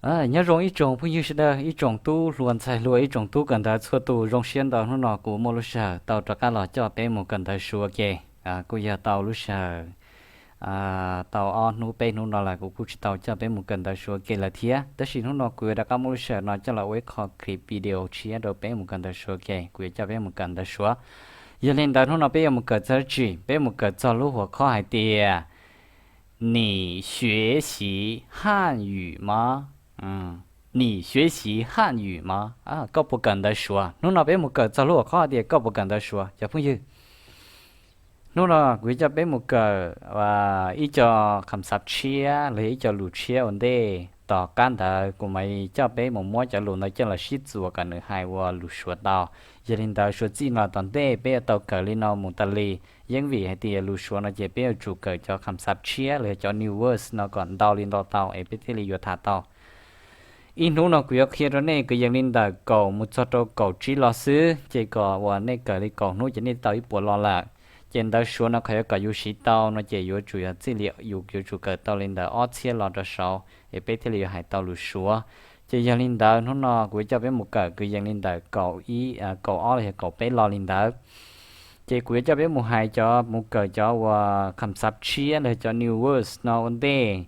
Nyob zoo ib tsoom phooj ywg sawv daws, ib tsoom tub hluas ntxhais hluas, ib tsoom tub kawm ntawv txhua tus, zoo siab ntau hnub no kuv muaj lub sij hawm tau rov qab los coj peb mus kawm ntawv Suav ua ke. Kuj yog tau lub sij hawm tau ob hnub peb hnub no lawm kuv kuj tsis tau coj peb mus kawm ntawv Suav ua ke lawm thiab, tab sis hnub no kuv yuav rov qab muaj lub sij hawm no coj los ua ib qho clip video tshiab rau peb mus kawm ntawv Suav ua ke, kuv yuav coj peb mus kawm ntawv Suav. Yog li ntawd hnub no peb yuav mus kawm txog dab tsi? Peb mus kawm txog lub huam qhov hais tias 你学习汉语吗? 你学习汉语吗? Koj puas kawm ntawv Suav? Hnub no peb mus kawm txog lub huam qhov hais tias koj puas kawm ntawv Suav cov phooj ywg. Hnub no kuv yuav coj peb mus kawm ib co kham xav tshiab los yog ib co lus tshiab ua ntej. Tom qab ntawd kuv mam coj peb mus muab cov lus ntawd coj los sib txuas kom nws hais ua lus Suav tau. Yog li ntawd suav txij no tom ntej peb yuav tau kawm li no mus tas li, yeej vim hais tias lus Suav no ces peb yuav tsum kawm cov kham xav tshiab los yog cov new words no kom ntau li ntau tau es peb thiaj li yuav tham tau. Ib hnub no kuv yuav qhia rau nej kwv yees li ntawm kaum mus txog rau kaum tsib los xwb, ces kom uas nej kawm li kaum hnub ces nej tau ib puas los lawm. Ces ntawv Suav no qhov yuav kom yus siv tau no ces yuav tsum yog txij li yus yuav tsum kawm tau li ntawm ob txhiab los rau saud es peb thiaj li yuav hais tau lus Suav. Ces yog li ntawd hnub no kuv yuav coj peb mus kawm kwv yees li ntawm kaum ib, kaum ob los yog kaum peb los li ntawd. Ces kuv yuav coj peb mus hais cov, mus kawm cov uas kham xav tshiab los yog cov new words no ua ntej,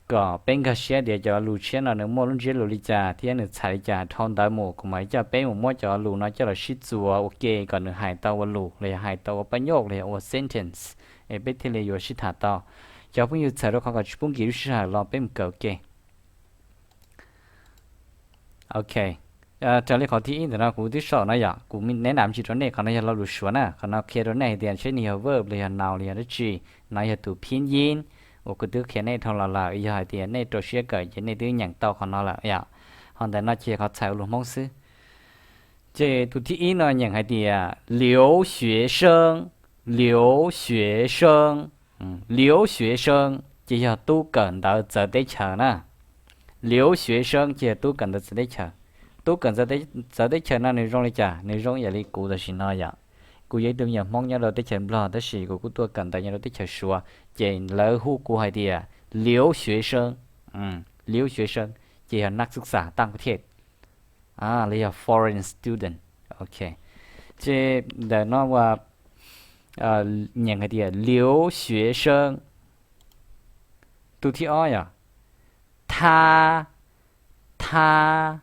kom peb nkag siab tias cov lus tshiab no nws muaj lub ntsiab lus li cas thiab nws txhais li cas. Dhau ntawd mus kuv mam coj peb mus muab cov lus no coj los sib txuas ua ke kom nws hais tau ua lus los yog hais tau ua paj nyoj los yog ua sentence, es peb thiaj li yuav sib tham tau. Cov phooj ywg txhawm rau qhov kom tsis pub nkim lub sij hawm los peb mus kawm ua ke. Ok, raws li qhov thib ib ntawm no kuv twb sau no yom, kuv neb nam ntsis rau nej, qhov no yog lo lus Suav na, qhov no qhia rau nej hais tias seb nws yog verb los yog noun los yog dab tsi. No yog tus phib yib uas kuv twb qhia nej dhau los lawm, yog hais tias nej rau siab kawm ces nej twb nyeem tau qhov no lawm yom. Ho ntawm no ces qhov txhais ua lus Hmoob xwb. Ces tus thib ib no nyeem hais tias 留学生, 留学生, 留学生 ces yog tub kawm ntawv txawv teb chaws na. 留学生 ces yog tub kawm ntawv txawv teb chaws. Tub kawm ntawv txawv teb chaws no nws zoo li cas? Nws zoo ib yam li kuv tam sim no yom. Kuv yog ib tug me nyuam Hmoob nyob rau teb chaws Nplog tab sis kuv kuj tuaj kawm ntawv nyob rau teb chaws Suav, ces lawv hu kuv hais tias 留学生, 留学生 ces yog นักศึกษาต่างประเทศ los yog foreign student. Ok, ces ntawm no uas nyeem hais tias 留学生. Tus thib ob yog 他, 他,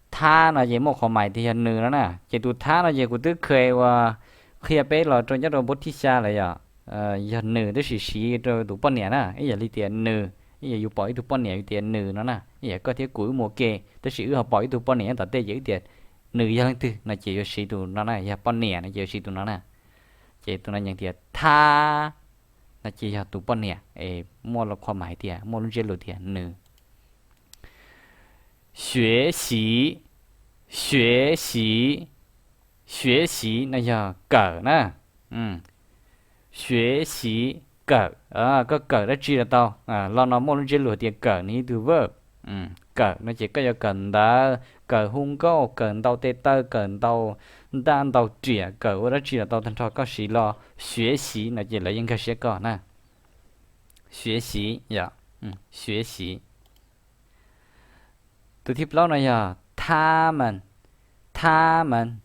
他 no ces muaj qhov mais tias yog nws no na. Ces tus 他 no ces kuv twb kheev uas qhia peb los rau nyob rau npauv thib xya lawm yom, yog nws tab sis siv rau tus poj niam na, ib yam li tias nws, ib yam yus pom ib tug poj niam yus tias nws no na, ib yam koj thiab kuv wb mus ua ke tab sis wb ho pom ib tug poj niam nyob tom tej ces wb tias nws yog leej twg no ces yuav siv tus no na, yog poj niam no ces yuav siv tus no na. Ces tus no nyeem tias 他 no ces yog tus poj niam es muaj lub qhov mais hais tias, muaj lub ntsiab lus tias nws. 学习, 学习, 学习 no yog kawm na. 学习, kawm, koj kawm dab tsi los tau. Lo no muaj lub ntsiab lus tias kawm nws yog ib tug verb. Kawm no ces koj yuav kawm ntawv, kawm hu nkauj, kawm ntaus tes taw, kawm ntaus ntaj ntaus riam, kawm ua dab tsi los tau tag nrho koj siv lo 学习 no ces lawv yeej nkag siab koj na. 学习, 学习. Tus thib plaub no yog 他们, 他们,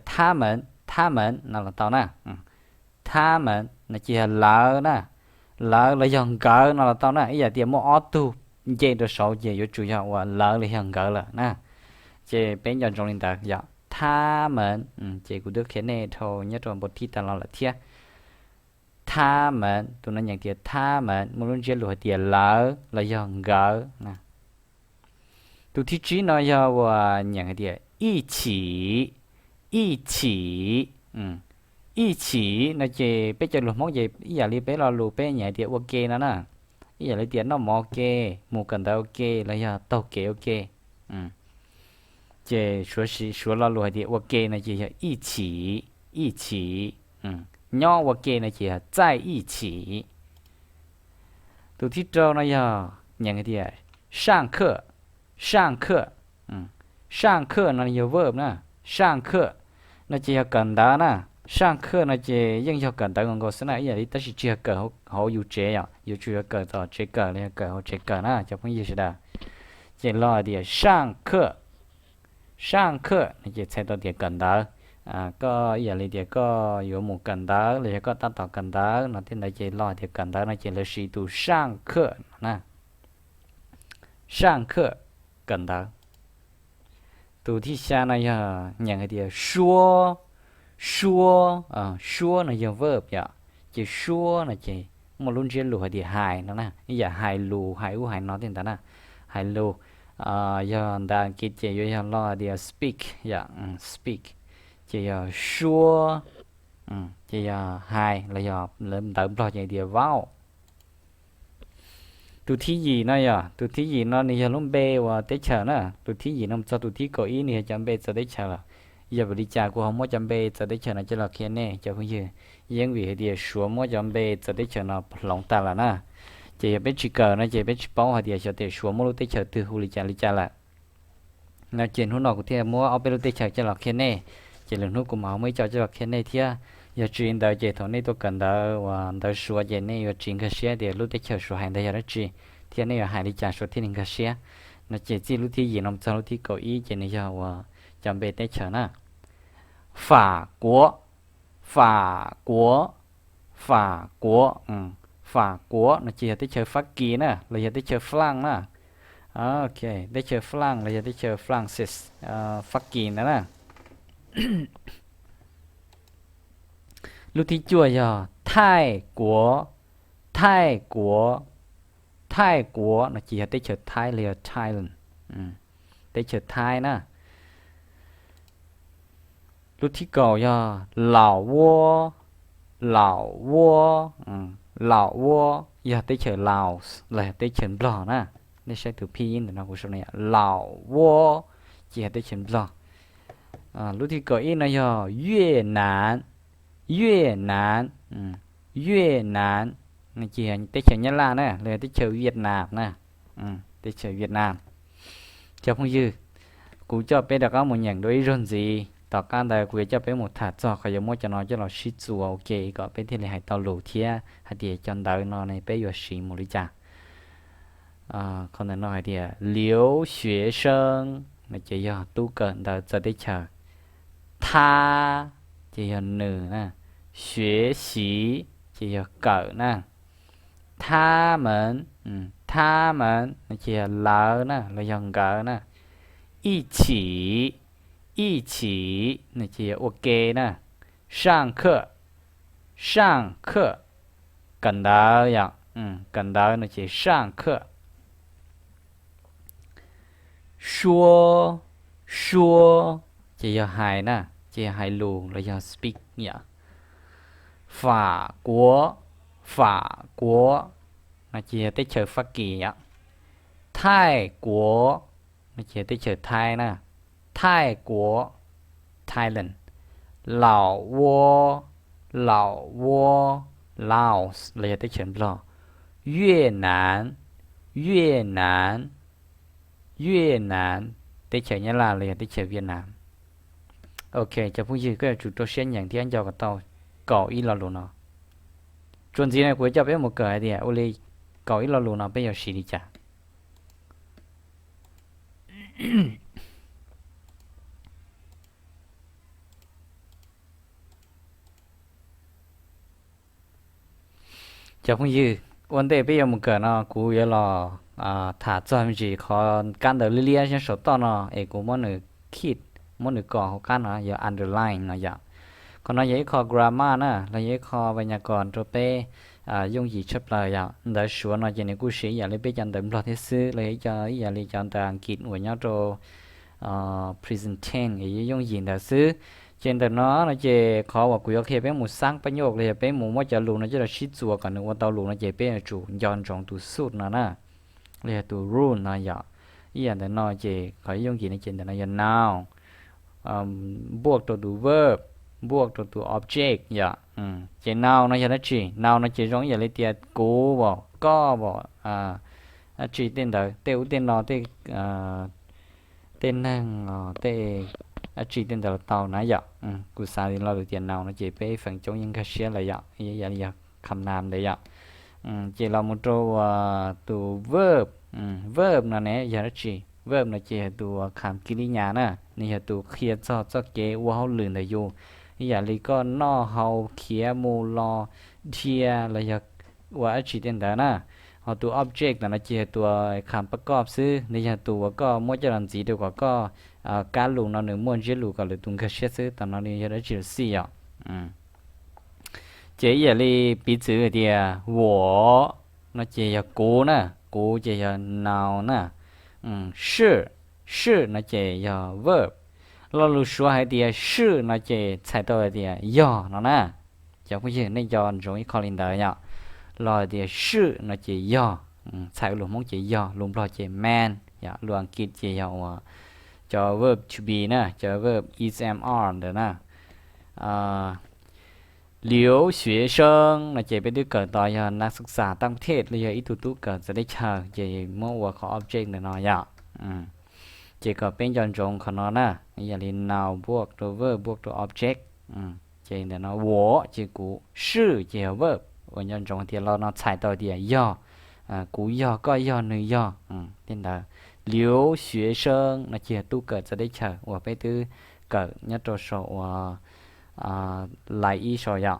他们, 他们 no los tau na. 他们 no ces yog lawv na, lawv los yog nkawd no los tau na, ib yam tias muaj ob tug nce rau saud ces yuav tsum yog uas lawv los yog nkawd lawm na. Ces peb nco ntsoov li ntawd yog 他们, ces kuv twb qhia nej dhau nyob rau npauv thib tas los lawm thiab. 他们, tus no nyeem tias 他们 muaj lub ntsiab lus hais tias lawv los yog nkawd. Tus thib tsib no yog uas nyeem hais tias 一起, 一起, 一起 no ces peb cov lus Hmoob ces ib yam li peb lo lus peb nyeem hais tias ua ke no na, ib yam li tias noj mov ua ke, mus kawm ntawv ua ke los yog taug kev ua ke. Ces suav lo lus hais tias ua ke no ces yog 一起, 一起, nyob ua ke no ces yog 在一起. Tus thib rau no yog nyeem hais tias 上课, 上课, 上课 no yog verb na. 上课 no ces yog kawm ntawv na. 上课 no ces yeej yog kawm ntawv nkaus nkaus xwb na, ib yam li tab sis tsis yog kawm hauv yus tsev yom, yuav tsum yog kawm tom tsev kawm los yog kawm hauv tsev kawm na cov phooj ywg sawv daws. ces lo hais tias 上课, 上课 no ces txhais tau tias kawm ntawv. Koj ib yam li tias koj yuav mus kawm ntawv los yog koj tab tom kawm ntawv no tej ntawd ces lo hais tias kawm ntawv no ces lawv siv tus 上课 no na. 上课, kawm ntawv. Tus thib xya no yog nyeem hais tias 说, 说, 说 no yog verb yom, ces 说 no ces muaj lub ntsiab lus hais tias hais no na, ib yam hais lus hais ub hais no tej ntawd na, hais lus. Yog ntawv Askiv ces yuav yog lo hais tias speak yom, speak, ces yog 说, ces yog hais los yog lawv ntawv Nplog ces tias vowel. Tus thib yim no yog, tus thib yim no nws yog lub npe uas teb chaws na, tus thib yim no mus txog tus thib kaum ib nws yog cov npe txawv teb chaws lawm. Yog vim li cas kuv ho muab cov npe txawv teb chaws no coj los qhia nej cov phooj ywg? Yeej vim hais tias Suav muab cov npe txawv teb chaws no hloov tag lawm na. Ces yog peb tsis kawm no ces peb tsis paub hais tias xyov tias Suav muab lub teb chaws twg hu li cas li cas lawm. No ces hnub no kuv thiaj muab ob peb lub teb chaws coj los qhia nej, ces lwm hnub kuv mam ho muaj ib co coj los qhia nej thiab. Yog tsis li ntawd ces thaum nej tuaj kawm ntawv uas ntawv Suav ces nej yuav tsis nkag siab tias lub teb chaws Suav hais ntawd yog dab tsi, thiab nej yuav hais li cas Suav thiaj li nkag siab. No ces txij lub thib yim no mus txog lub thib kaum ib ces nws yog uas cov npe teb chaws na. 法国, 法国, 法国, 法国 no ces yog teb chaws Fab Kis na los yog teb chaws Flaj na. Teb chaws Flaj los yog teb chaws Francis, Fab Kis ntawd na. Lub thib cuaj yog Thaij Kuav, Thaij Kuav, Thaij Kuav no ces yog teb chaws Thaib los yog Thailand, teb chaws Thaib na. Lub thib kaum yog Laus Vuab, Laus Vuab, Laus Vuab yog teb chaws Laos los yog teb chaws Nplog na. Nej saib tus phij yib ntawm no kuv sau no, Laus Vuab ces yog teb chaws Nplog. Lub thib kaum ib no yog Yuej Nam, Yuej Nam, Yuej Nam, ces yog teb chaws Nyab Laj na los yog teb chaws Vietnam na, teb chaws Vietnam. Cov phooj ywg, kuv coj peb rov qab mus nyeem dua ib zaug ntxiv, tom qab ntawd kuv yuav coj peb mus tham txog qhov yuav muab cov no coj los sib txuas ua ke kom peb thiaj li hais tau lus thiab hais tias cov ntawv no ne peb yuav siv mus li cas. Qhov ntawm no hais tias lius xyuav seeb no ces yog tub kawm ntawv txawv teb chaws. Thab ces yog nws na. Xyuav xiv ces yog kawm na. Thab mev, thab mev no ces yog lawv na los yog nkawd na. Ij chim, ij chim no ces yog ua ke na. Saaj khawj, saaj khawj, kawm ntawv yom, kawm ntawv no ces saaj khawj. Suab, suab ces yog hais na, ces yog hais lus los yog speak yom. Fam kuav, fam kuav no ces yog teb chaws Fab Kis yom. Thaij kuav no ces yog teb chaws Thaib na. Thaij kuav, Thailand. Laus vuab, laus vuab, Laos los yog teb chaws Nplog. Yuaj nam, yuaj nam, yuaj nam, teb chaws Nyab Laj los yog teb chaws Viaj Nam. Ok, cov phooj ywg, koj yuav tsum rau siab nyeem thiab nco kom tau kaum ib lo lus no. Txuas ntxiv no kuv yuav coj peb mus kawm hais tias ua li kaum ib lo lus no peb yuav siv li cas. Cov phooj ywg, ua ntej peb yuav mus kawm no kuv yuav los tham txog me ntsis qhov kab ntawv liab liab nyob saum toj no es kuv muab nws khij, muab nws kos hauv qab no yog underline no yom. Qhov no yog ib qho grammar na, los yog ib qho va nya kos rau peb yooj yim tshaj plaws yom. Ntawv Suav no ces nws kuj siv ib yam li peb cov ntawv Nplog thiab xwb, los yog ib co ib yam li cov ntawv Askiv uas nyob rau present tense es yooj yim ntawd xwb. Ces ntawm no no ces qhov uas kuv yuav qhia peb mus xab paj nyuj los yog peb mus muab cov lus no coj los sib txuas kom nws ua tau lus no ces peb yuav tsum nco ntsoov tus xub no na, los yog tus rule no yom. Ib yam ntawm no ces qhov yooj yim no ces ntawm no yog noun, npuaj rau tus verb, npuaj rau tus object yom. Ces noun no yog dab tsi? Noun no ces zoo ib yam li tias kuv as, koj as, dab tsi tej ntawd, tej ub tej no, tej tej neeg, tej dab tsi tej ntawd los tau na yom. Kuv xav lo lus tias noun no ces peb feem coob yeej nkag siab lawm yom, ib yam li yog kham nam ntawd yom. Ces los mus rau tus verb, verb no ne yog dab tsi? Verb no ces yog tus kham kis li nyas na, nws yog tus qhia txog txoj kev ua hauj lwm ntawm yus, ib yam li koj noj haus, khiav mus los, dhia los yog ua dab tsi tej ntawd na. Ho tus object ntawm no ces yog tus kham pab koj xwb, nws yog tus uas koj muab coj los ntxiv rau kom koj kab lus no nws muaj ntsiab lus kom lwm tus nkag siab xwb, tam no nws yog dab tsi los xij yom. Ces ib yam li piv txwv hais tias 我 no ces yog kuv na, kuv ces yog noun na. 是, 是 no ces yog verb. Lo lus Suav hais tias 是 no ces txhais tau hais tias yog no na. Cov phooj ywg, nej nco ntsoov ib qho li ntawd yom. Los hais tias 是 no ces yog, txhais lus Hmoob ces yog, lus Nplog ces man, lus Askiv ces yog uas cov verb to be na, cov verb is, am, are ntawd na. 留学生 no ces peb twb kawm tau yog นักศึกษาต่างประเทศ los yog ib tug tub kawm txawv teb chaws, ces muab ua qhov object ntawm no yom. Ces kom peb nco ntsoov qhov no na, yog li noun บวก rau verb บวก rau object. Ces ntawm no 我 ces kuv, 是 ces yog verb, uas nco ntsoov tias lo no txhais tau tias yog, kuv yog, koj yog, nws yog, tej ntawd. 留学生 no ces yog tub kawm txawv teb chaws uas peb twb kawm nyob rau saum uas lais ib saum yom.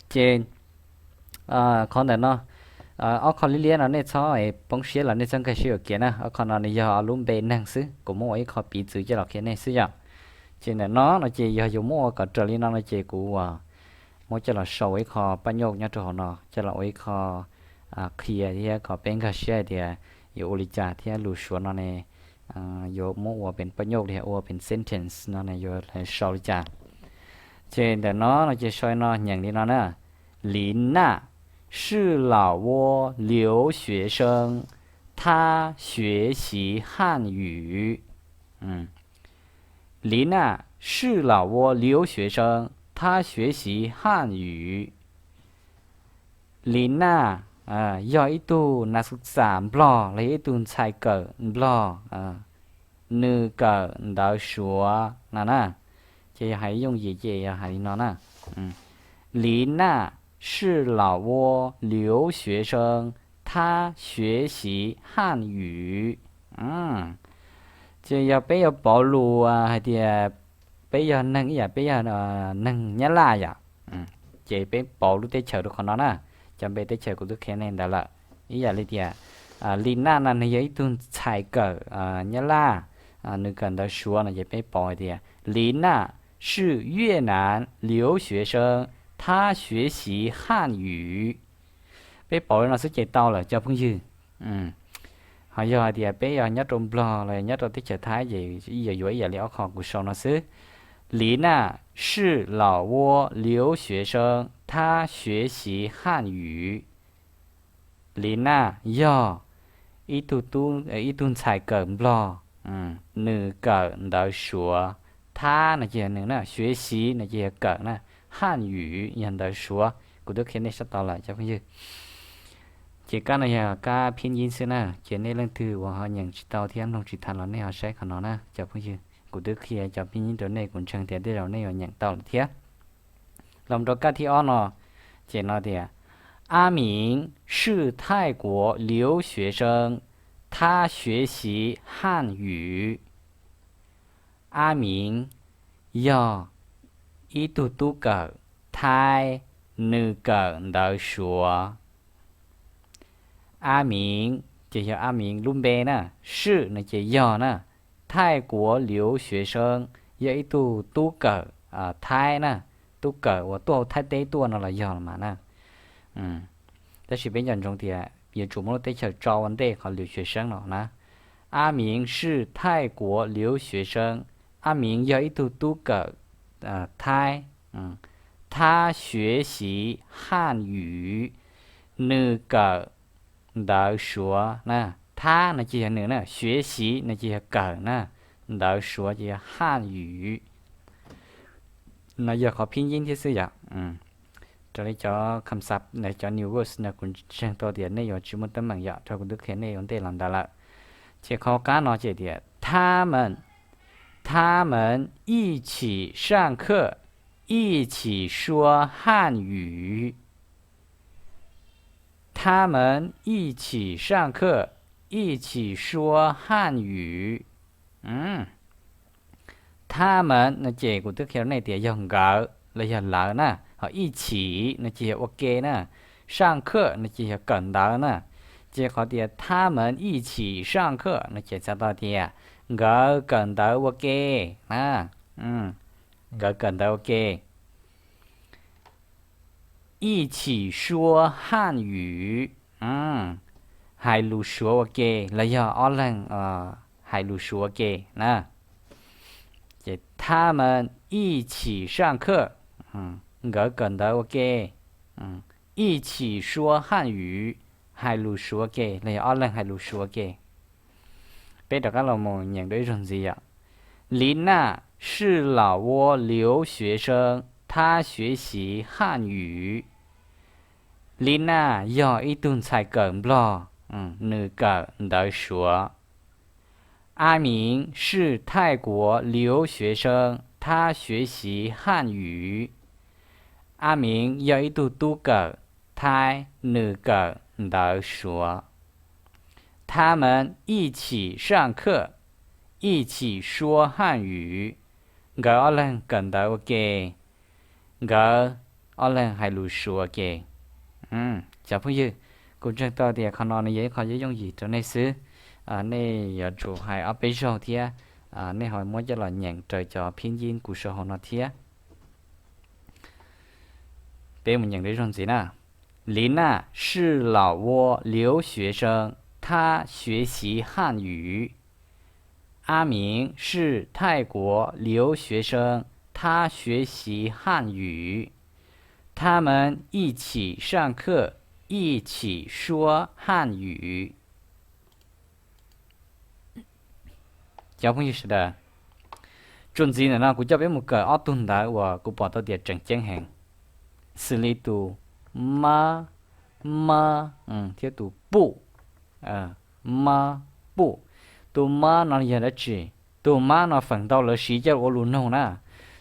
Ces qhov ntawm no, ob qho liab liab no nej txhob poob siab los nej txhob nkag siab yuam kev na, ob qho no nws yog ob lub npe neeg xwb, kuv muab ua ib qho piv txwv coj los qhia nej xwb yom. Ces ntawm no no ces yog yuav muab ua kom raws li no no ces kuv muab coj los sau ua ib qho paj nyoj nyob rau hauv no coj los ua ib qho qhia thiab kom peb nkag siab hais tias yuav ua li cas thiab lus Suav no ne yuav muab ua pes paj nyoj li ua pes sentence no ne yuav sau li cas. Ces ntawm no no ces sau no nyeem li no na: 李娜是老挝留学生，她学习汉语。李娜是老挝留学生，她学习汉语。 Li Naj yog ib tug นักศึกษา Nplog los yog ib tug ntxhais kawm Nplog, nws kawm ntawv Suav no na. Ces yog hais yooj yim ces yog hais li no na: 李娜是老挝留学生，她学习汉语。 Ces yog peb yuav pauv lus hais tias peb yog neeg ib yam peb yog neeg Nyab Laj yom, ces peb pauv lub teb chaws rau qhov no na. Cov npe teb chaws kuv twb qhia nej ntawd lawm. Ib yam li tias Li Naj no nws yog ib tug ntxhais kawm Nyab Laj, nws kawm ntawv Suav no ces peb pauv hais tias 李娜是越南留学生，她学习汉语。 Peb pauv li no xwb ces tau lawm cov phooj ywg. Ho yog hais tias peb yog nyob rau Nplog los nyob rau teb chaws Thaib ces yuav yuav ib yam li ob qho kuv sau no xwb: 李娜是老挝留学生，她学习汉语。 Li Naj yog ib tug tub, ib tug ntxhais kawm Nplog, nws kawm ntawv Suav. Thab no ces yog nws na, xyuav xiv no ces yog kawm na, haj yum yog ntawv Suav. Kuv twb qhia nej sab tod lawm cov phooj ywg. Ces kab no yog kab phiab yib xwb na, ces nej leej twg uas ho nyeem tsis tau thiab mloog tsis tau los nej ho saib qhov no na cov phooj ywg. Kuv twb qhia cov phiab yib rau nej, kuv ntseeg tias tej zaum nej yuav nyeem tau lawm thiab. Los rau kab thib ob no, ces no tias: 阿明是泰国留学生，他学习汉语。 Ab Miv yog ib tug tub kawm Thaib, nws kawm ntawv Suav. Ab Miv ces yog Ab Miv lub npe na, 是 no ces yog na, 泰国留学生 yog ib tug tub kawm Thaib na, tub kawm uas tuaj hauv Thaib teb tuaj no los yog los mas na. Tab sis peb nco ntsoov tias yuav tsum muab lub teb chaws tso ua ntej qhov 留学生 no na. 阿明是泰国留学生, Ab Miv yog ib tug tub kawm Thaib. 他学习汉语, nws kawm ntawv Suav na. Thab no ces yog nws na, xyuav xiv no ces yog kawm na, ntawv Suav ces yog haj yum. No yog qhov phiab yib thiab xwb yom. Raws li cov kham xav, cov new words no kuv ntseeg tau tias nej yuav tsis muaj teeb meem yom, rau kuv twb qhia nej ua ntej los ntawd lawm. Ces qhov qab no ces tias 他们, 他们一起上课, 一起说汉语. 他们一起上课,一起说汉语. 他们 no ces kuv twb qhia rau nej tias yog nkawd los yog lawv na, ho 一起 no ces yog ua ke na, 上课 no ces yog kawm ntawv na. Ces qhov tias 他们一起上课 no ces txhais tau tias nkawd kawm ntawv ua ke na, nkawd kawm ntawv ua ke. 一起说汉语, hais lus Suav ua ke los yog ob leeg hais lus Suav ua ke na. Ces 他们一起上课, nkawd kawm ntawv ua ke. 一起说汉语, hais lus Suav ua ke los yog ob leeg hais lus Suav ua ke. Peb rov qab los mus nyeem dua ib zaug ntxiv yom. 林娜是老挝留学生，她学习汉语. Lina yog ib tug ntxhais kawm Nplog, nws kawm ntawv Suav. 阿明是泰国留学生，他学习汉语. A Ming yog ib tug tub kawm Thaib, nws kawm ntawv Suav. 他们一起上课，一起说汉语. Nkawd ob leeg kawm ntawv ua ke, nkawd ob leeg hais lus Suav ua ke. Cov phooj ywg, kuv ntseeg tau tias qhov no nws yog ib qho yooj yooj yim rau nej xwb. Nej yuav tsum hais ob peb zaug thiab, nej ho muab coj los nyeem raws cov phib nyib kuv sau hauv no thiab. Peb mus nyeem dua ib zaug ntxiv na. 林娜是老挝留学生，她学习汉语。阿明是泰国留学生，他学习汉语。他们一起上课，一起说汉语。 Cov phooj ywg sawv daws, txuas ntxiv ntawm no kuv coj peb mus kawm ob tug ntawv uas kuv pom tau tias tseem ceeb heev, xws li tus mab, mab, thiab tus puj, mab, puj. Tus mab no yog dab tsi? Tus mab no feem ntau lawv siv coj ua lus nug na.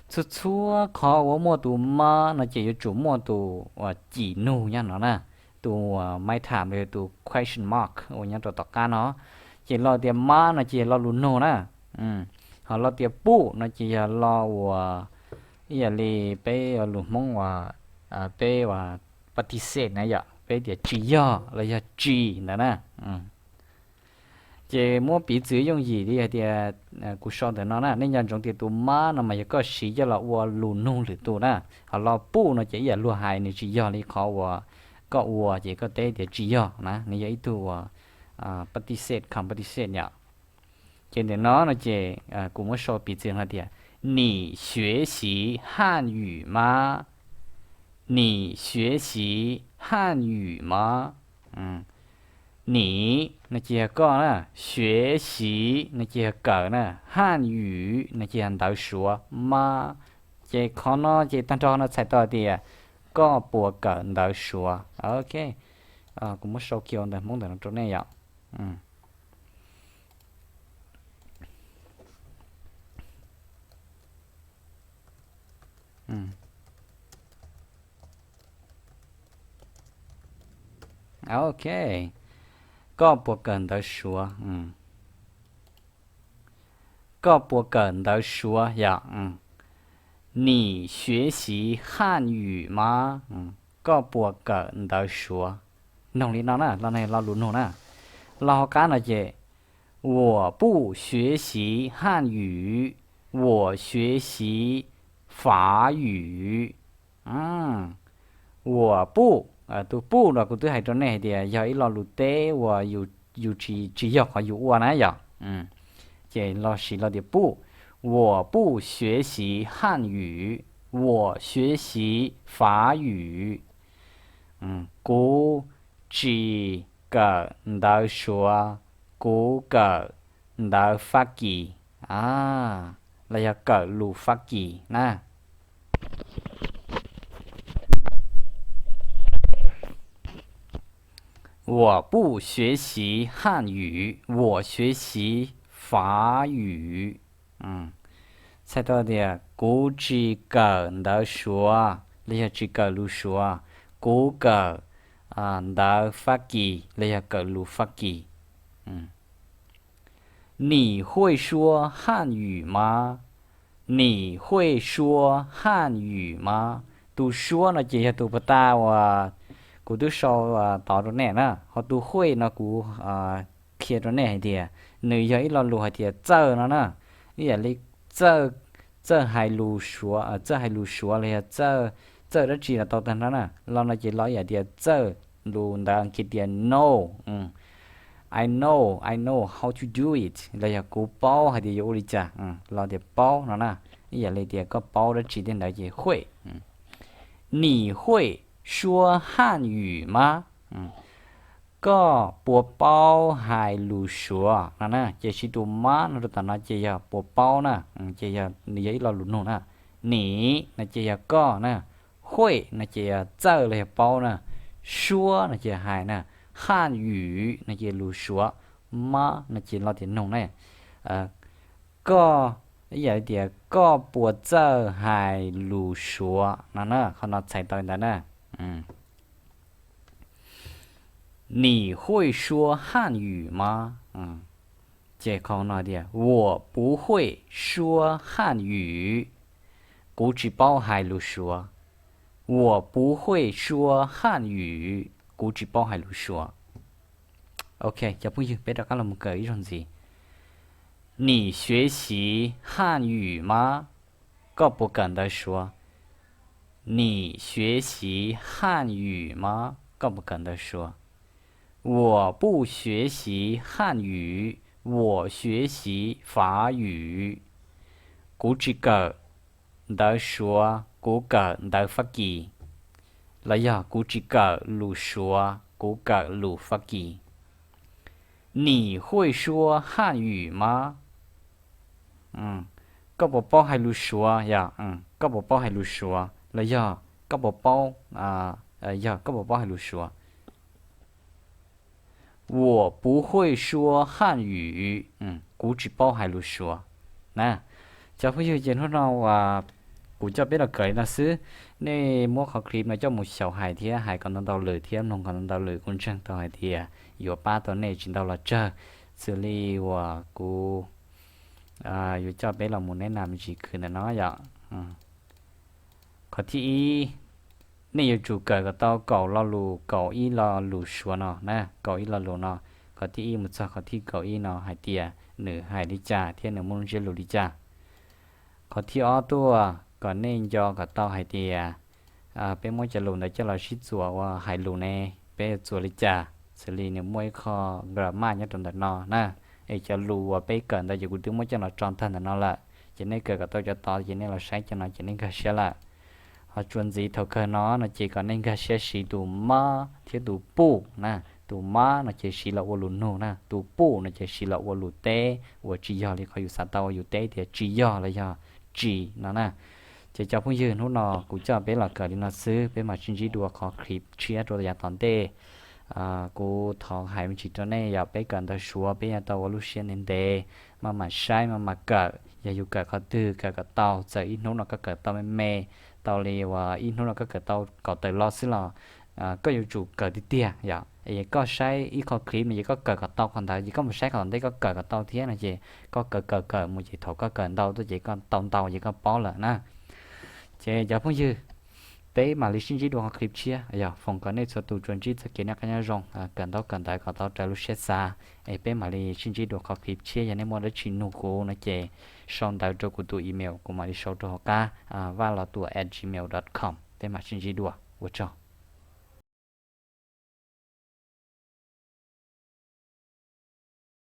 Txhua txhua qhov uas muaj tus mab no ces yuav tsum muaj tus uas cim nug nyob no na, tus uas maiv tham los yog tus question mark uas nyob rau tom qab no. Ces lo tias mab no ces yog lo lus nug na, ho lo tias puj no ces yog lo uas ib yam li peb lus Hmoob uas peb uas ปฏิเสธ na yom, peb tias tsis yog los yog tsis ntawd na. Ces muab piv txwv yooj yim li hais tias kuv sau ntawm no na, nej nco ntsoov tias tus mab no mas yog koj siv coj los ua lus nug lwm tus na, ho lo puj no ces ib yam luag hais nws tsis yog li qhov uas koj ua ces koj teb tias tsis yog na, nws yog ib tug uas ปฏิเสธ คำปฏิเสธ yom. Ces ntawm no no ces kuv muab sau piv txwv hais tias 你学习汉语吗？你学习汉语吗？ Ni no ces yog koj na, xyuav xyiv no ces yog kawm na, haj ywm no ces yog ntawv Suav mas. Ces qhov no ces tag nrho no txhais tau tias koj puas kawm ntawv Suav. Ok, kuv muab sau kiag ua ntawv Hmoob ntawm no rau nej yom. Ok, koj puas kawm ntawv Suav? Koj puas kawm ntawv Suav yom? 你学习汉语吗? Koj puas kawm ntawv Suav? Noog li no na, lo no lo lus nug na. Lo hauv qab no ces 我不学习汉语，我学习法语。 我不, tus 不 no kuv twb hais rau nej hais tias yog ib lo lus teb uas yus tsis, tsis yog qhov yus ua na yom. Ces los sis lo tias 不, 我不学习汉语，我学习法语。 Kuv tsis kawm ntawv Suav, kuv kawm ntawv Fab Kis, los yog kawm lus Fab Kis na. 我不学习汉语，我学习法语。 Txhais tau tias kuv tsis kawm ntawv Suav los yog tsis kawm lus Suav, kuv kawm ntawv Fab Kis los yog kawm lus Fab Kis. 你会说汉语吗？你会说汉语吗？Tus 说 no ces yog tus puag ta uas kuv twb sau tod rau nej na, ho tus 会 no kuv qhia rau nej hais tias nws yog ib lo lus hais tias txawj no na, ib yam li txawj, txawj hais lus Suav, txawj hais lus Suav los yog txawj dab tsi los tau tag nrho na. Lo no ces lo ib yam tias txawj, lus ntawv Askiv tias know. I know, I know how to do it los yog kuv paub hais tias yuav ua li cas, los tias paub no na. Ib yam li tias koj paub dab tsi tej ntawd ces 会. 你会说汉语吗? Koj puas paub hais lus Suav no na. Ces siv tus 吗 no rau tom no ces yog puas paub na, ces yog nws yog ib lo lus nug na. 你 no ces yog koj na, 会 no ces yog txawj los yog paub na, 说 no ces hais na, 汉语 no ces lus Suav, 吗 no ces lo tias nug na. Koj, ib yam li tias koj puas txawj hais lus Suav no na, qhov no txhais tau li ntawd na. 你会说汉语吗? Ces qhov no tias 我不会说汉语, kuv tsis paub hais lus Suav. 我不会说汉语, kuv tsis paub hais lus Suav. Ok, cov phooj ywg, peb rov qab los mus kawm ib zaug ntxiv. 你学习汉语吗? Koj puas kawm ntawv Suav? 你学习汉语吗? Koj puas kawm ntawv Suav? 我不学习汉语, 我学习法语. Kuv tsis kawm ntawv Suav, kuv kawm ntawv Fab Kis. Los yog kuv tsis kawm lus Suav, kuv kawm lus Fab Kis. 你会说汉语吗? Koj puas paub hais lus Suav? Yog, koj puas paub hais lus Suav? Los yog koj puas paub, yog koj puas paub hais lus Suav? 我不会说汉语, kuv tsis paub hais lus Suav na. Cov phooj ywg, ces hnub no uas kuv coj peb los kawm li no xwb. Nej muab qhov clip no coj mus xyaum hais thiab hais kom ntau ntau lwm thiab mloog kom ntau ntau lwm, kuv ntseeg tau hais tias yuav pab tau nej tsis ntau los tsawg. Xws li uas kuv yuav coj peb los mus neb nas me ntsis khwv ntawm no yom. Qhov thib ib, nej yuav tsum kawm kom tau kaum lo lus, kaum ib lo lus Suav no na, kaum ib lo lus no. Qhov thib ib mus txog qhov thib kaum ib no hais tias nws hais li cas thiab nws muaj lub ntsiab lus li cas. Qhov thib ob tuaj, kom nej nco kom tau hais tias peb muab cov lus ntawd coj los sib txuas ua hais lus ne, peb yuav txuas li cas, xws li nws muaj ib qho grammar nyob rau ntawm no na. Es cov lus uas peb kawm ntawd ces kuv twb muab coj los tso tag ntawm no lawm, ces nej kawm kom tau cov tod ces nej los saib cov no ces nej nkag siab lawm. Ho tsuas ntxiv thaum kawg no no ces kom nej nkag siab siv tus 吗 thiab tus 不 na. Tus 吗 no ces siv los ua lus nug na, tus 不 no ces siv los ua lus teb uas tsis yog li qhov yus xav tau uas yus teb tias tsis yog los yog tsis no na. Ces cov phooj ywg, hnub no kuv coj peb los kawm li no xwb, peb mam sib ntsib dua qhov clip tshiab rau yav tom ntej. Kuv thov hais me ntsis rau nej, yog peb kawm ntawv Suav peb yuav tau ua lub siab ntev ntev, maj mam saib maj mam kawm. Yog yus kawm qhov twg kawm kom tau, txawm ib hnub no koj kawm tau me me, tau li uas ib hnub no koj kawm tau kaum tawm lo xwb los koj yuav tsum kawm tiag tiag yom. Es koj saib ib qho clip no ces koj kawm kom tau qhov ntawd, ces koj mus saib qhov tom ntej koj kawm kom tau thiab no ces koj kawm kawm kawm mus ces thaum koj kawm ntau tuaj ces koj tau ntau ces koj paub lawm na. Ces cov phooj ywg, peb mam li sib ntsib dua qhov clip tshiab. Yog foom kom nej txhua tus tsuas ntsib txoj kev noj qab nyob zoo, kawm ntaub kawm ntawv kom tau raws lub siab xav. Es peb mam li sib ntsib dua qhov clip tshiab. Yog nej muaj dab tsi nug kuv no ces sau ntawv rau kuv tus email, kuv mam li sau rau hauv qab, vajlotuam at gmail dot com. Peb mam sib ntsib dua, ua tsaug.